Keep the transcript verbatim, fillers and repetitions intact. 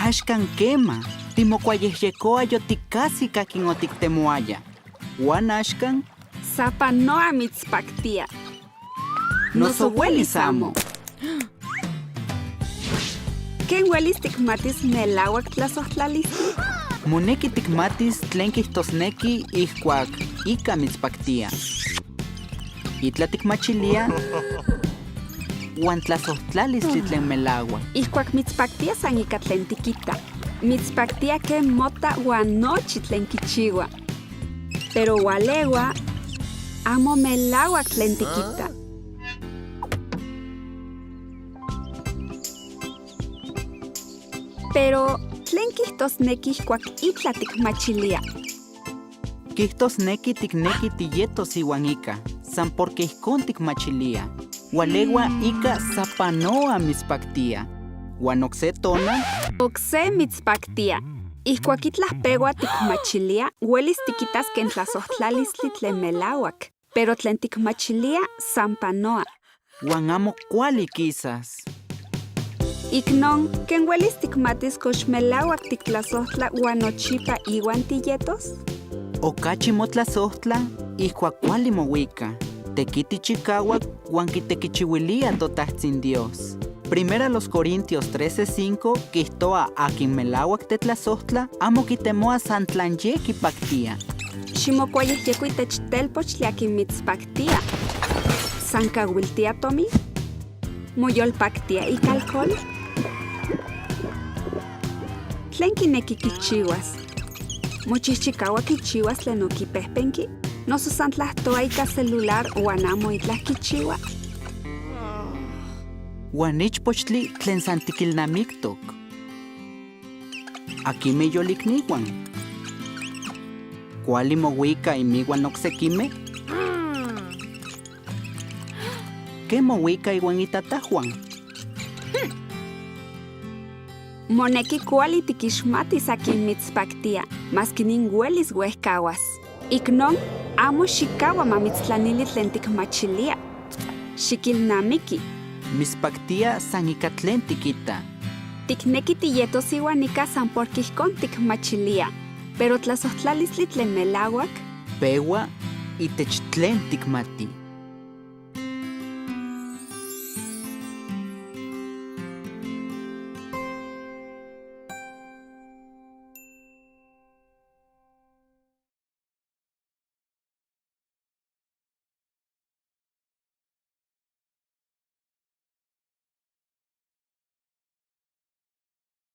Axkan kema, timokuayejyekoa yotikajsik akin otiktemoaya. Uan axkan? Sapanoa mitspaktia. Noso uelis amo. ¿Ken uelis tikmatis melauak tlasojtlalistli? Moneki tikmatis tlen kijtosneki ijkuak ika mitspaktia, itlaj tikmachilia, uan tlasojtlalistli tlen melauak. Ijkuak mitspaktia san ika tlen tikita, mitspaktia ken mota uan nochi tlen kichiua. Pero ualeua, amo melauak tlen tikita. Pero, ¿tlen kijtosneki ijkuak itlaj tikmachilia? Kijtosneki tikneki tiyetos iuan ika, san porque ijkon tikmachilia. Ualeua ika sapanoa mitspaktia. Uan okse tonal? Okse mitspaktia. Ijkuak itlaj peua tikmachilia, uelis tikitas ken tlasojtlalistli tlen melauak. Pero tlen tikmachilia san panoa. Uan amo kuali kisas. Iknon, ¿ken uelis tikmatis kox melauak tiktlasojtla uan nochipa iuan tiyetos? Okachi motlasojtla ijkuak kuali mouika, tekiti chikauak uan kitekichiuilia toTajtsin Dios. Primera los Corintios trece cinco kijtoa akin melauak tetlasojtla amo kitemoa san tlan ye kipaktia. Ximokuayejyeko itech telpochtli akin mitspaktia. ¿San kauiltia tomin? ¿Moyolpaktia ika alcohol? ¿Tlen kineki kichiuas? ¿Mochijchikaua kichiuas tlen okipejpenki? ¿Noso san tlajtoa ika celular uan amo itlaj kichiua? Uan ichpochtli tlen san tikilnamiktok. ¿Akinmej yolikniuan? ¿Kuali mouika inmiuan oksekimej? ¿Ken mouika iuan itatajuan? Moneki kuali tikixmatis akin mitspaktia, maski nin uelis uejkauas. Iknon, amo xikaua ma mitstlanili tlen tikmachilia. Xikilnamiki. Mitspaktia san ika tlen tikita. Tikneki tiyetos iuan ika san porque ijkon tikmachilia. Pero tlasojtlalistli tlen melauak peua itech tlen tikmati.